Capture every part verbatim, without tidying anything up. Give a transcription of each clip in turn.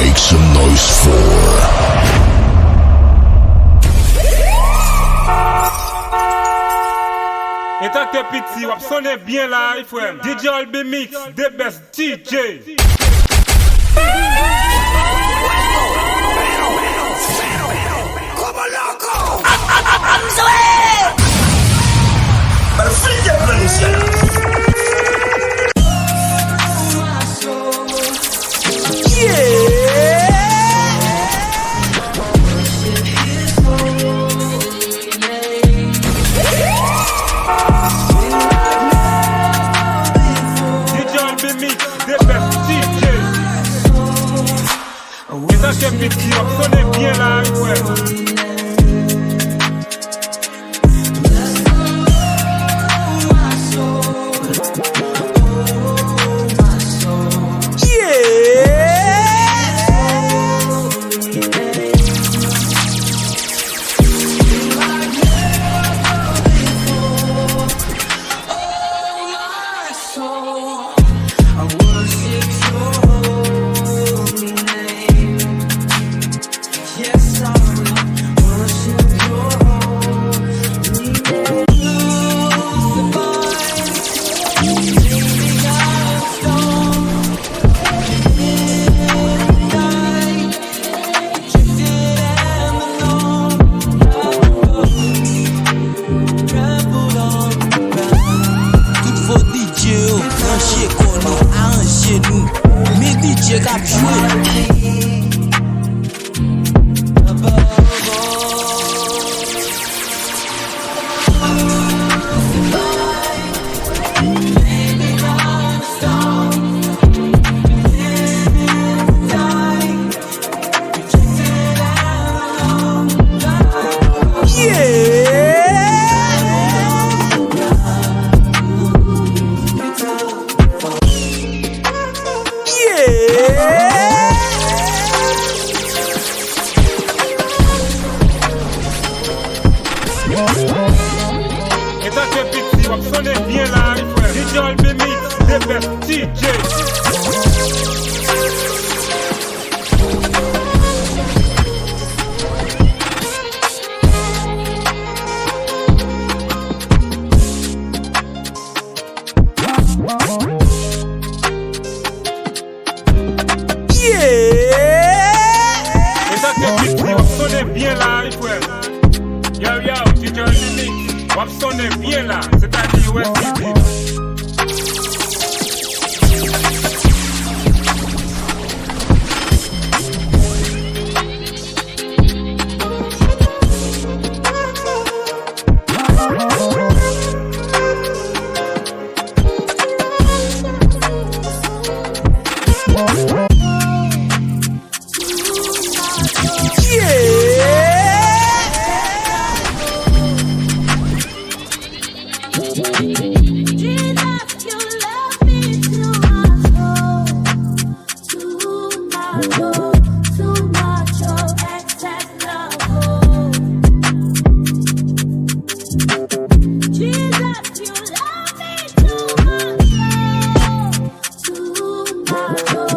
Make some noise for. Etanke piti, w ap sonnen byen la, wi, frè m. D J Olby Mix, the best D J. D J Olby Mix, the best D J. Etanke piti, w ap sonnen byen la, wi, frè. Tout fo D J yo, branche kò nou, aranje nou. Men D J k ap jwe. Etanke piti, w ap sonnen byen la, wi, frè. D J Olby Mix, the best D J. Etanke piti, w ap sonnen byen la, wi, frè. Yo, yo, D J Remix, w ap sonnen byen la, se ta di U S D T.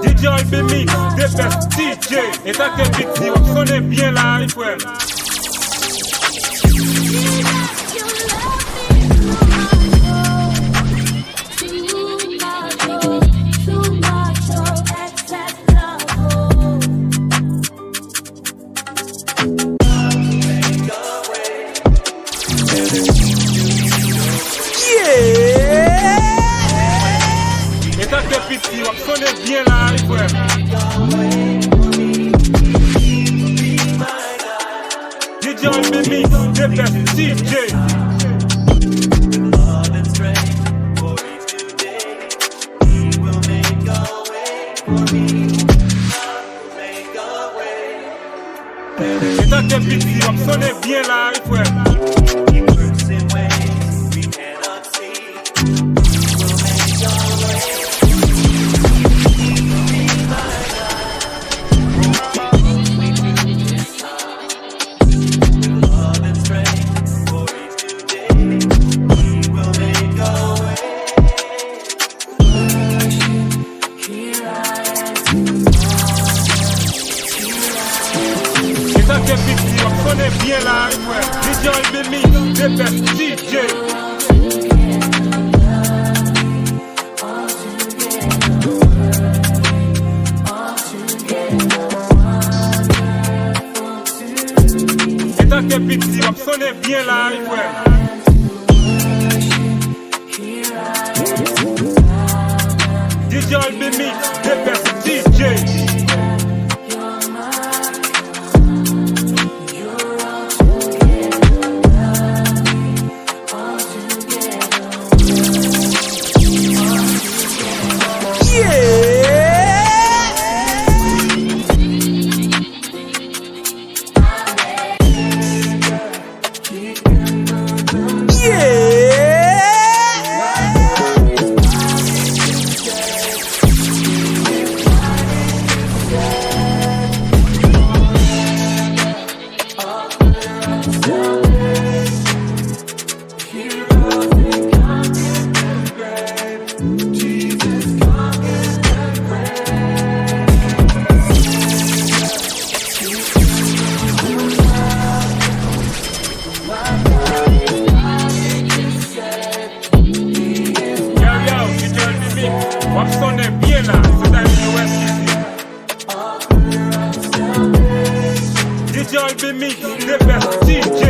D J Olby Mix, the best D J. Etanke piti, w ap sonnen byen la, wi, frè m. Etanke piti, w ap sonnen byen la, wi, frè m. D J Olby Mix, the best D J. Etanke piti, w ap sonnen byen la, wi, frè m. Byen la, wi, frè. D J L B Mix, the best D J. Etanke piti, w ap sonnen byen la, wi, frè. D J L B Mix, the best D J. Yo, yo, D J L B Mix, w ap sonnen byen la, se sa yo wè ki di. D J L B Mix, the best D J.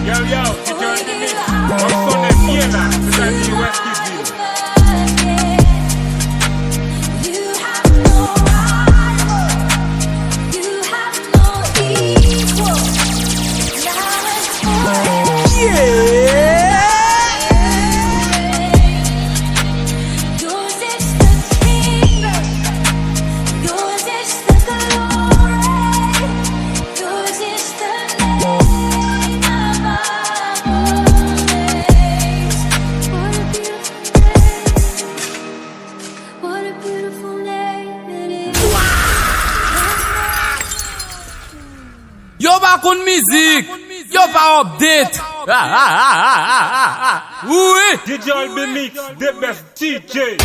Yo, yo, D J L B Mix, w ap sonnen byen la, se sa yo wè ki di. Yo pa konn mizik, yo pa update. Wi. D J L B Mix, the best D J.